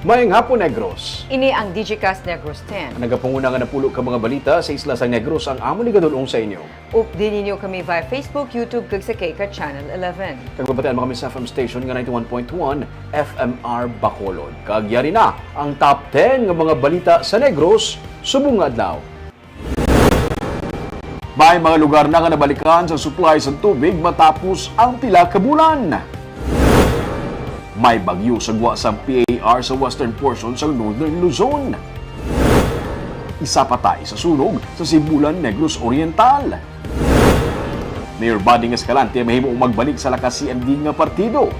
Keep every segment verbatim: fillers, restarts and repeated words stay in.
Maayong hapon, Negros. Ini ang Digicast Negros ten. Ang nagapanguna nga napulo ka mga balita sa isla sang Negros ang amon igadul-ong sa inyo. Updi ninyo kami via Facebook, YouTube, kag sa K C A T Channel eleven. Kag mabatian mo kami sa F M station nga ninety-one point one F M R Bacolod. Kag yari na ang top ten nga mga balita sa Negros subong nga adlaw. May mga lugar na nga nabalikan sa supply sa tubig matapos ang pila ka bulan. May bagyo sa gwa sang P A R sa western portion sa Northern Luzon. Isa patay sa sunog sa Sibulan, Negros Oriental. Mayor Buddy Escalante mahimo magbalik sa lakas C M D nga partido.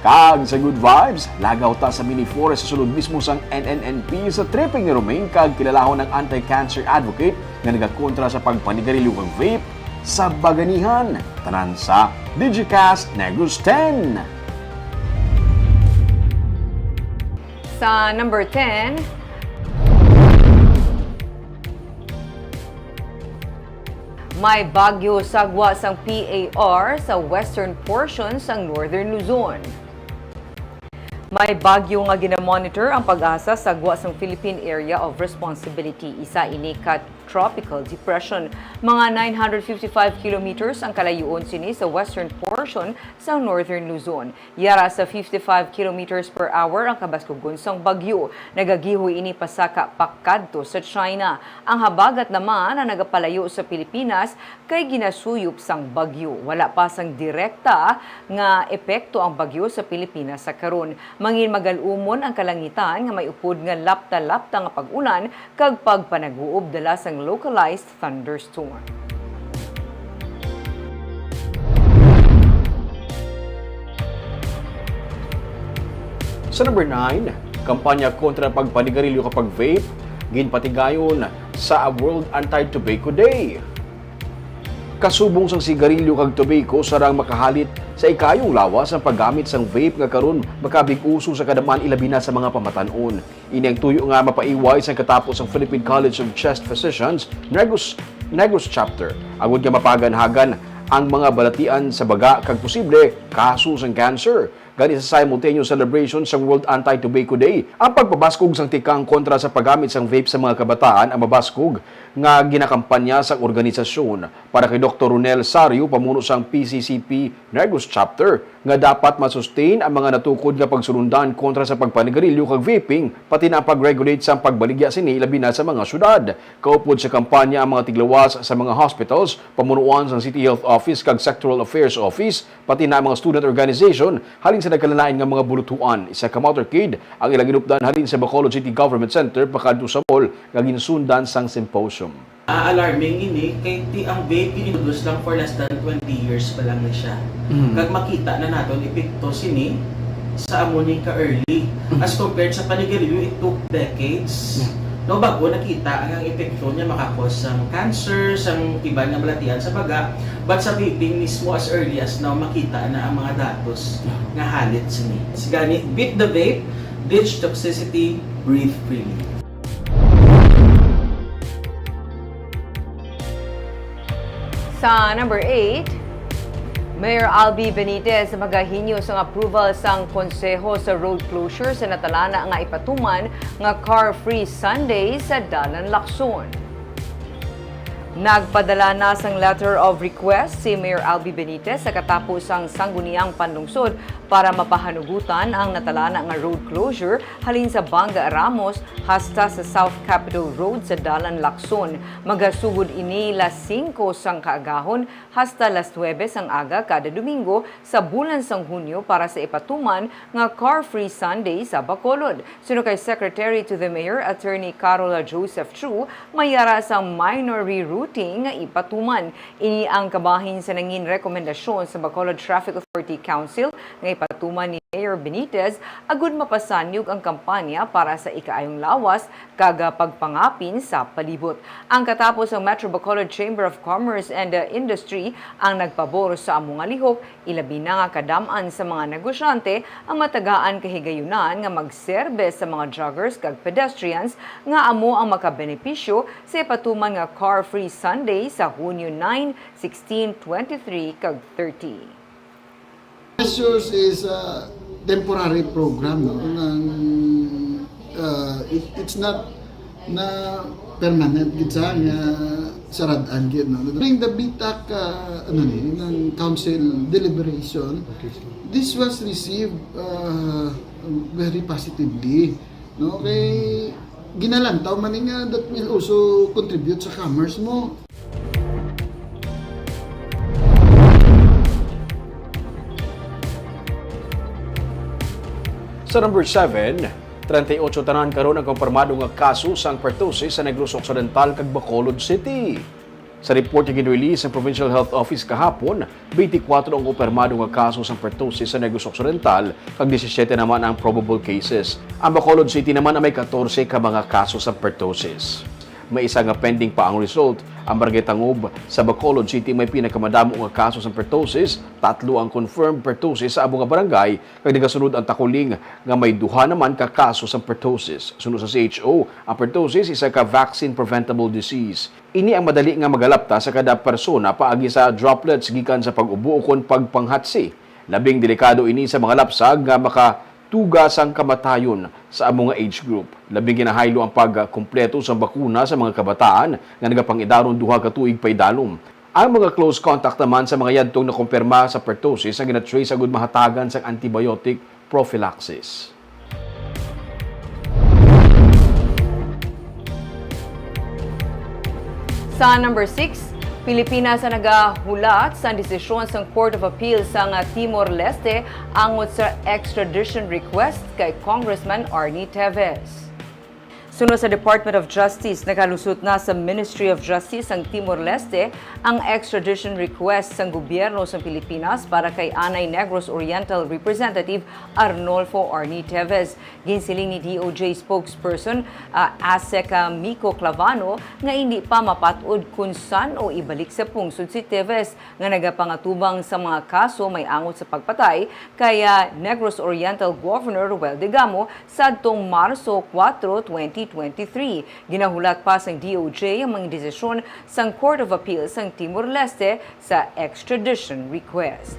Kag sa good vibes, lagaw ta sa mini forest sa sulod mismo sang N N N P sa tripping ni Romaine kag kilalahon ang anti-cancer advocate nga nagakontra sa pagpanigarilyo kag vape sa baganihan. Tanan sa Digicast Negros ten. Sa number ten, may bagyo sa gwa sang P A R sa western portion sang Northern Luzon. May bagyo nga ginamonitor ang PAGASA sa gwa sang Philippine Area of Responsibility. Isa ini ka tropical depression. Mga nine hundred fifty-five kilometers ang kalayuon sini sa western portion sang Northern Luzon. Yara sa fifty-five kilometers per hour ang kabaskugon sang bagyo. Nagagihoy ini pasaka pakadto sa China. Ang habagat naman ang nagapalayo sa Pilipinas kay ginasuyop sang bagyo. Wala pa sang direkta nga epekto ang bagyo sa Pilipinas sa karon. Mangin magal-umon ang kalangitan nga may upod nga lapta-lapta nga pag-ulan kag pagpanaguob dala sang localized thunderstorm. Sa number nine, kampanya kontra pagpanigarilyo kag pag-vape, ginpatigayon sa World Anti-Tobacco Day. Kasubong sang sigarilyo kag tobacco, sarang makahalit sa ikaayong lawas ang paggamit sang vape nga karon makabig-uso sa kadam-an, ilabi na sa mga pamatan-on. Ini ang tuyo nga mapaiway sang katapo sang Philippine College of Chest Physicians Negros, Negros Chapter, agod nga mapaganhagan ang mga balatian sa baga kag posible kaso sang cancer. Gani, sa simultaneous celebration sang World Anti-Tobacco Day, ang pagpabaskog sang tikang kontra sa paggamit sang vape sa mga kabataan ang mabaskog nga ginakampanya sang organisasyon. Para kay Doktor Ronel Sario, pamuno sang P C C P Negros Chapter, nga dapat ma-sustain ang mga natukod nga pagsulundan kontra sa pagpanigarilyo kag vaping, pati na ang pag-regulate sang pagbaligya sini, labi na sa mga syudad. Kaupod sa kampanya ang mga tiglawas sa mga hospitals, pamunuan sang City Health Office kag Sectoral Affairs Office, pati na ang mga student organization halin sa nagkalain-lain nga mga bulutuan. Isa ka motorcade ang ilang ginupdan halin sa Bacolod City Government Center pakadto sa mall nga ginsundan sang symposium. Ah, alarming ini kay ti ang vape gi-introduce lang for less than twenty years pa lang ni siya. Mm. Kag makita na naton epekto sini sa amo ni ka early. Mm. As compared sa panigarilyo, it took decades. Yeah. No, bago nakita ang, ang epekto niya maka-cause sang cancer, sang iban nga balatian sa baga, but sa vaping mismo as early as now makita na ang mga datos. Yeah. Nga halit sini. Gani, beat the vape, ditch toxicity, breathe freely. Sa number eight, Mayor Albi Benitez magahinyo sang approval sang konseho sa road closure sa natalana nga ipatuman nga car-free Sunday sa Dalan Lacson. Nagpadala na sang letter of request si Mayor Albi Benitez sa katapo sang Sangguniang Panlungsod para mapahanugutan ang natalana nga road closure halin sa Banga Ramos hasta sa South Capitol Road sa Dalan Lacson. Magasugod ini las singko sang kaagahon hasta las nuebe sang aga kada Domingo sa bulan sang Hunyo para sa ipatuman nga Car Free Sunday sa Bacolod. Suno kay Secretary to the Mayor, Attorney Carol Joseph Chu, may yara sang minor rerouting nga ipatuman. Ini ang kabahin sa nangin rekomendasyon sa Bacolod Traffic Authority Council nga ipatuman ni Mayor Benitez agud mapasanyog ang kampanya para sa ikaayong lawas kag pagpangapin sa palibot. Ang katapo sang Metro Bacolod Chamber of Commerce and Industry ang nagpabor sa amo nga lihok, ilabi na nga kadam-an sa mga negosyante ang matagaan kahigayunan nga magserbe sa mga joggers kag pedestrians nga amo ang makabenepisyo sa ipatuman nga Car Free Sunday sa Hunyo nine, sixteen, twenty-three, kag thirty. Measures is uh, temporary program, no, ng, uh, it, it's not na permanent gid sa nga sarad-an gid, no. During the BTAC, uh, ano ni, ng council deliberation, this was received, uh, very positively, no, kay ginalantaw man ni nga that will also contribute sa commerce mo. Sa number seven, treinta y ocho tanan karon ang kumpirmado nga kaso sang pertussis sa Negros Occidental kag Bacolod City. Sa report nga gin-release sang Provincial Health Office kahapon, twenty-four ang kumpirmado nga kaso sang pertussis sa Negros Occidental kag disisiete naman ang probable cases. Ang Bacolod City naman ang may katorse ka mga kaso sang pertussis. May isa nga pending pa ang result. Ang Barangay Tangub sa Bacolod City may pinakamadamo nga kaso sang pertussis, tatlo ang confirmed pertussis sa amo nga barangay, kag nagasunod ang Taculing nga may duha naman ka kaso sang pertussis. Suno sa C H O, ang pertussis isa ka vaccine-preventable disease. Ini ang madali nga magalapta sa kada persona paagi sa droplets gikan sa pag-ubo ukon pagpanghatsi. Labing delikado ini sa mga lapsag nga makatuga sang kamatayon sa amo nga age group. Labing ginahaylo ang pagkumpleto sang bakuna sa mga kabataan nga nagapang-idaron duha ka tuig paidalom. Ang mga close contact naman sa mga yadtong nakumpirma sa pertussis ang gina-trace agud mahatagan sang antibiotic prophylaxis. Sa number six, Pilipinas ang nagahulat sa desisyon sang Court of Appeal sang Timor-Leste angot sa extradition request kay Congressman Arnie Teves. Suno sa Department of Justice, nagalusot na sa Ministry of Justice sang Timor-Leste ang extradition request sang gobyerno sang Pilipinas para kay anay Negros Oriental Representative Arnolfo Arnie Teves. Ginsiling ni D O J spokesperson, ah, ASEC, ah, Mico Clavano nga indi pa mapat-od kon san-o ibalik sa pungsod si Teves nga nagapangatubang sa mga kaso may angot sa pagpatay kay, ah, Negros Oriental Governor Roel Degamo sadtong Marso kuwatro, twenty twenty-three. Ginahulat pa sang D O J ang mga desisyon sang Court of Appeal sang Timor-Leste sa extradition request.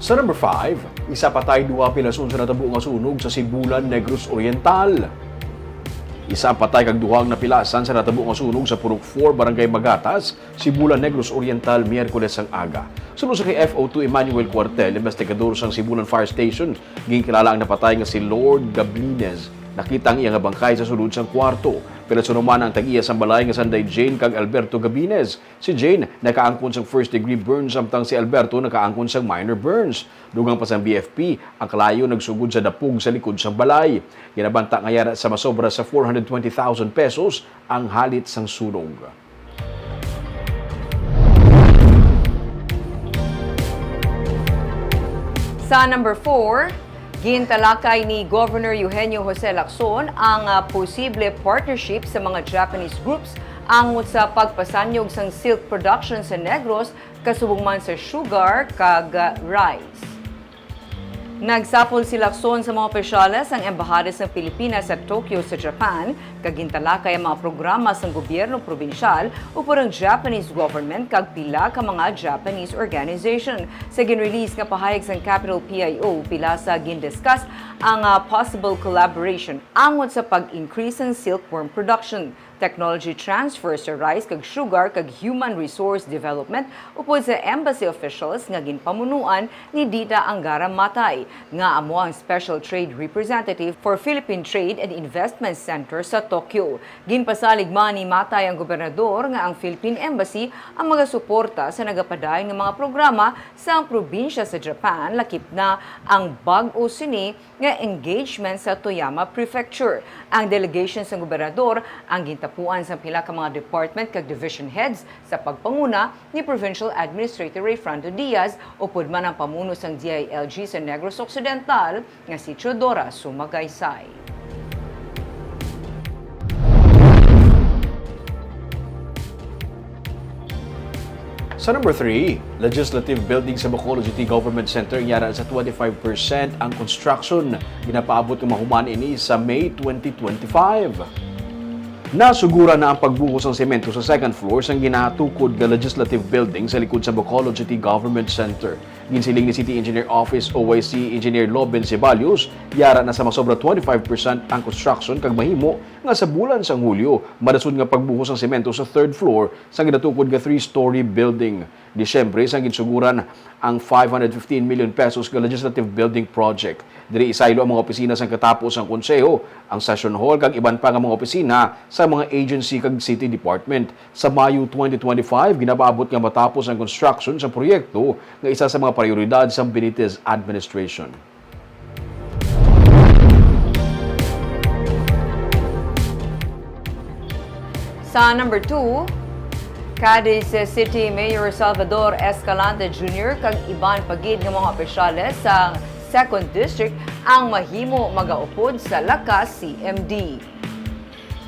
Sa number five, isa patay, duha pilason sa natabo nga sunog sa Sibulan, Negros Oriental. Isa ang patay kag duha ang napilasan sa natabo nga sunog sa Purok four, Barangay Magatas, Sibulan, Negros Oriental, Miyerkules sang aga. Suno sa kay F O two Emmanuel Cuartel, investigador sang Sibulan Fire Station, ginkilala ang napatay nga si Lord Gablines. Nakita ang iya nga bangkay sa sulod sang kwarto. Pilason man ang tag-iya sang balay nga sanday Jane kag Alberto Gabines. Si Jane nakaangkon sang first degree burns, samtang si Alberto nakaangkon sang minor burns. Dugang pa sang B F P, ang kalayo nagsugod sa dapog sa likod sang balay. Ginabanta nga yara sa masobra sa four hundred twenty thousand pesos ang halit sang sunog. Sa number four, gintalakay ni Governor Eugenio Jose Lacson ang, ah, posible partnership sa mga Japanese groups angot sa pagpasanyog sang silk production sa Negros, kasubong man sa sugar kag, ah, rice. Nagsapol si Lacson sa mga opisyales sang Embahada sang Pilipinas sa Tokyo sa Japan, kag gintalakay ang mga programa sang gobyerno probinsyal upod ang Japanese government kag pila ka mga Japanese organization. Sa ginrelease nga pahayag sang Capitol P I O, pila sa gindiscuss ang, ah, possible collaboration angot sa pag-increase sang silkworm production, technology transfer sa rice kag sugar, kag human resource development upod sa embassy officials nga ginpamunuan ni Dita Angara Matay, nga amo ang Special Trade Representative for Philippine Trade and Investment Center sa Tokyo. Ginpasalig man ni Matay ang gobernador nga ang Philippine Embassy ang magasuporta sa nagapadayon nga mga programa sang probinsya sa Japan, lakip na ang bag-o sini nga engagement sa Toyama Prefecture. Ang delegation sang gobernador ang gintapuan sang pila ka mga department kag division heads sa pagpanguna ni Provincial Administrator Rayfrando Diaz, upod man ang pamuno sang D I L G sa Negros Occidental nga si Teodora Sumagaysay. Sa number three, legislative building sa Bacolod City Government Center yara sa twenty-five percent ang construction. Ginapaabot nga mahuman ini sa May twenty twenty-five. Nasuguran na ang pagbuhos sang semento sa second floor sang ginatukod nga Legislative Building sa likod sa Bacolod City Government Center. Ginsiling ni City Engineer Office O I C Engineer Loben Ceballos, yara na sa masobra twenty-five percent ang construction kag mahimo nga sa bulan sang Hulyo, madasud nga pagbuhos sang semento sa third floor sang ginatukod nga three-story building. Disyembre sang ginsuguran ang five hundred fifteen million pesos nga Legislative Building Project. Diri isaylo ang mga opisina sang katapo sang konseho, ang session hall kag iban pa nga mga opisina sa mga agency kag city department. Sa Mayo twenty twenty-five, ginapaabot nga matapos ang construction sa proyekto nga isa sa mga prioridad sang Benitez administration. Sa number two, Cadiz City Mayor Salvador Escalante Junior kag iban pa gid nga mga opisyales sa Second District ang mahimo magaupod sa Lakas C M D.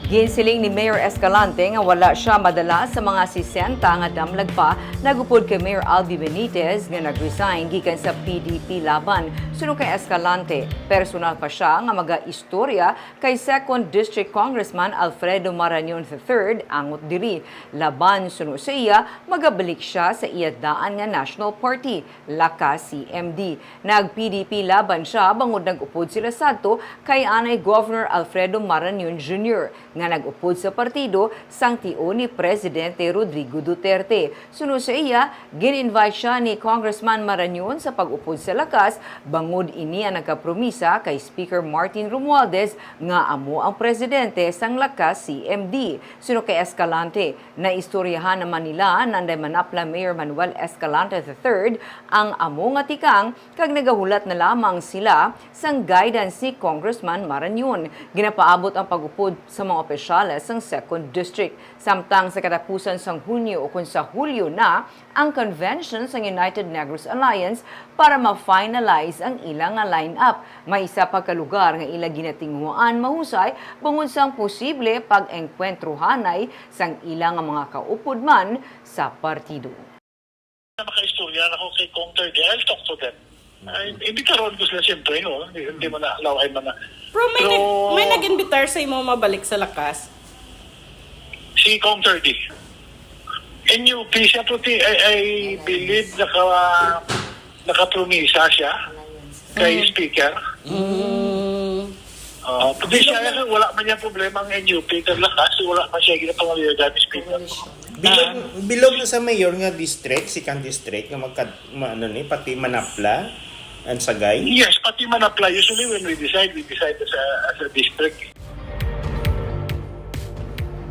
Ginsiling ni Mayor Escalante nga wala sia madala sa mga sesenta nga damlag pa nagupod kay Mayor Albi Benitez nga nag-resign gikan sa P D P Laban. Suno kay Escalante, personal pa sia nga magaistorya kay Second District Congressman Alfredo Marañon the third angot diri. Laban, suno sa iya, magabalik sia sa iya daan nga National Party, Lakas C M D. Nag-P D P Laban sia bangod nag-upod sila sadto kay anay Governor Alfredo Marañon Junior nga nag-upod sa partido sang tion ni Presidente Rodrigo Duterte. Suno sa iya, gin-invite sia ni Congressman Marañon sa pag-upod sa Lakas bangod ini ang nagkapromisa kay Speaker Martin Romualdez nga amo ang presidente sang Lakas C M D. Suno kay Escalante, naistoryahan naman nila nanday Manapla Mayor Manuel Escalante the third ang amo nga tikang kag nagahulat na lamang sila sang guidance ni Congressman Marañon. Ginapaabot ang pag-upod sa mga opisyales sang Second District. Samtang sa katapusan sang Hunyo ukon sa Hulyo na ang convention sang United Negros Alliance para ma-finalize ang ila nga lineup. May isa pa ka lugar nga ila ginatinguhaan mahusay bangod sang posible pag-engkwentrohanay sang ila nga mga kaupod man sa partido. Makaistorya na ko kay Cong Terdy. I'll talk to them. Ay, imbitaron ko sila, siyempre, no? Hindi, hindi man na, laway man na. Pero may Pero nag-, may nag-imbitar sa imo mabalik sa Lakas? Si Cong Terdy. N U P siya, puti, I, I believe naka-, nakapromisa siya kay Mm. Speaker. Mm. Ah, pati siya, wala man niya problema ang N U P, kag Lakas, wala man siya ginapangaluyagan ni Speaker. Bilog, Ah. bilog na sa mayor nga district, second district, nga magka-, ma-, ano ni, pati Manapla, ang Sagay? Yes, pati Manapla. Usually when we decide, we decide as a, as a district.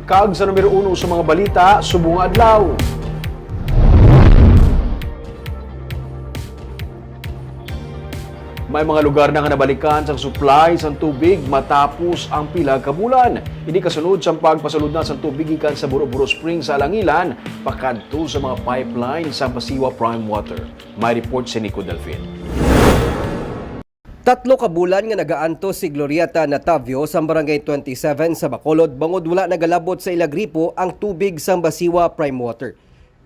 Kag sa numero uno sa mga balita, subong nga adlaw. May mga lugar na nga nabalikan sang supply sang tubig matapos ang pila ka bulan. Ini kasunod sang pagpasulod na sang tubig gikan sa Buro-Buro Springs sa Alangilan pakadto sa mga pipeline sang Basiwa Prime Water. May report si Nico Delfin. Tatlo ka bulan nga nagaantos si Glorieta Natavio sa Barangay twenty-seven sa Bacolod bangod wala nagalabot sa ila gripo ang tubig sang Basiwa Prime Water.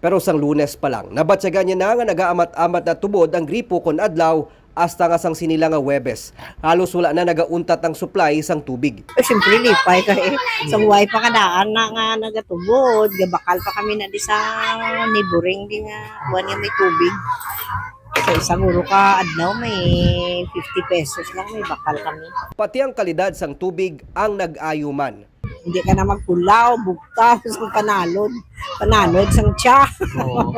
Pero sang Lunes pa lang, nabatyagan niya na nga nagaamat-amat na tubod ang gripo kon adlaw hasta nga sang sini lang nga Huwebes. Halos wala na nagauntat ang supply sang tubig. Eh, siyempre, lipay ka eh. Sang way pa kadaan na nga nagatubod, gabakal pa kami na di sa neighboring di nga kuwan nga may tubig. Sa isang ulo ka adlaw, may fifty pesos lang, may bakal kami. Pati ang kalidad sang tubig ang nag-ayo man. Hindi ka na magkulaw, bugtaw, sang panalod. Panalod, sang tiya. Oo.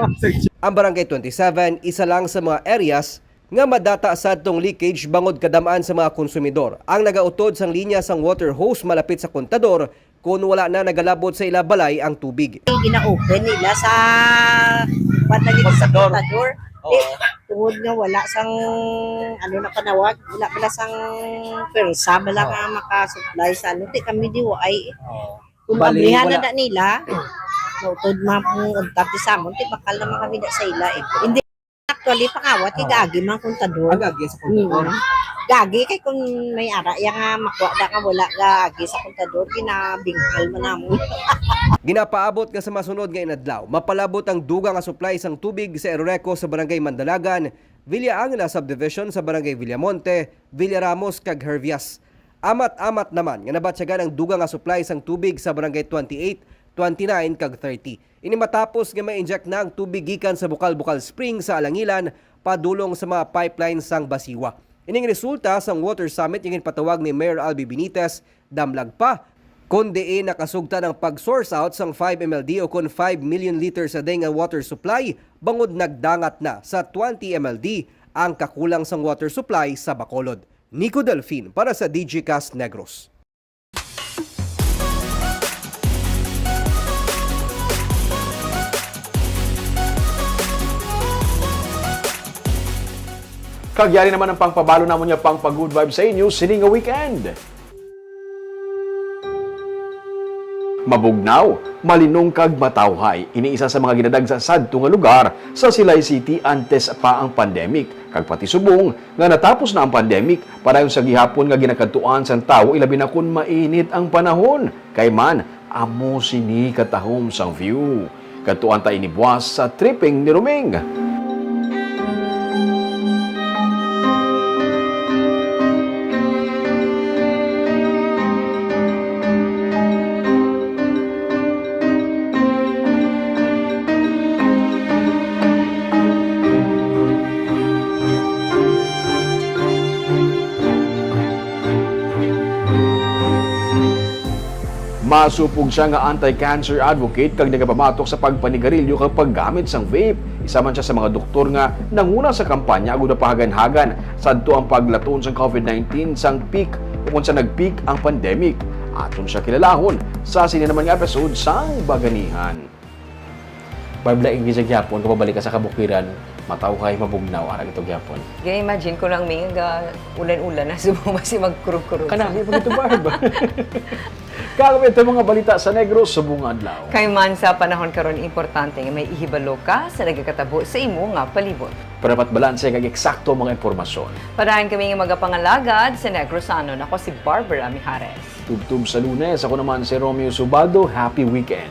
Ang Barangay twenty-seven, isa lang sa mga areas nga madata sadtong leakage bangod kadam-an sa mga konsumidor ang nagautod sang linya sang water hose malapit sa kontador kon wala na nagalabot sa ila balay ang tubig. Gina-open nila sa, kuwan lagi sa Kontador. Kontador. Oo. Eh, tungod nga wala sang, ano na panawag, wala pala sang pwersa, bala Oo. nga makasupply sa ano, di kami di waay. Oo. Kung Bali, abrihan na wala. na nila, nautod man kung untat di sa amon, di bakal naman kami na sa ila eh. Hindi, actually, pangawat, Oo. igagi man kontador. Ang agi sa kontador. Mm. Gagi kay kung may ara iya nga makuha da nga wala gagi sa kontador, ginabinghal man namon. Ginapaabot nga sa masunod nga inadlaw, mapalabot ang dugang nga supply sang tubig sa Eroreco sa Barangay Mandalagan, Villa Angela Subdivision sa Barangay Villamonte, Villaramos, kag Hervias. Amat-amat naman nga nabatyagan ang dugang nga supply sang tubig sa Barangay twenty-eight, twenty-nine, kag thirty. Ini matapos nga ma-inject na ang tubig gikan sa Bukal-Bukal Spring sa Alangilan padulong sa mga pipeline sang Basiwa. Ining resulta sang Water Summit nga ginpatawag ni Mayor Albi Benitez, damlag pa, kon diin nakasugtan ang pag-source out sang five M L D o kon five million liters a day nga water supply, bangod nagdangat na sa twenty M L D ang kakulang sang water supply sa Bacolod. Nico Delfin para sa Digicast Negros. Kag yari naman ang pangpabalo namon nga pangpa-good vibe sa inyo sini nga weekend. Mabugnaw, malinong kag matawhay, ini isa sa mga ginadagsa sadto nga lugar sa Silay City antes pa ang pandemic, kag pati subong nga natapos na ang pandemic, padayon sa gihapon nga ginakadtuan sang tawo, ilabi na kon mainit ang panahon. Kay man, amo sini katahom sang view. Kadtuan ta ini buwas sa tripping ni Roming. Masupog siya nga anti-cancer advocate kag nagapamatok sa pagpanigarilyo kag paggamit sang vape. Isa man siya sa mga doktor nga nanguna sa kampanya agud mapahaganhagan sadto ang paglaton sang covid nineteen sang peak, ukon sa nag-peak ang pandemic. Aton siya kilalahon sa sini naman nga episode sang Baganihan. Barbara, ang gisa gyapon, kung mabalik ka sa kabukiran, matawhay, mabugnaw, ara gito gyapon. Gaya, imagine ko lang, may nga ulan-ulan na, subong basi magkurog-kurog. Kanabi pa gito, Barb. Kag amo ito mga balita sa Negros subong nga adlaw. Kay man sa panahon karon, importante nga may ihibalo ka sa nagakatabo sa imo nga palibot. Para dapat balanse kag eksakto ang mga impormasyon. Padayon kami nga magapangalagad sa Negrosanon. Ako si Barbara Mijares. Tubtob sa Lunes, ako naman si Romeo Subaldo. Happy weekend.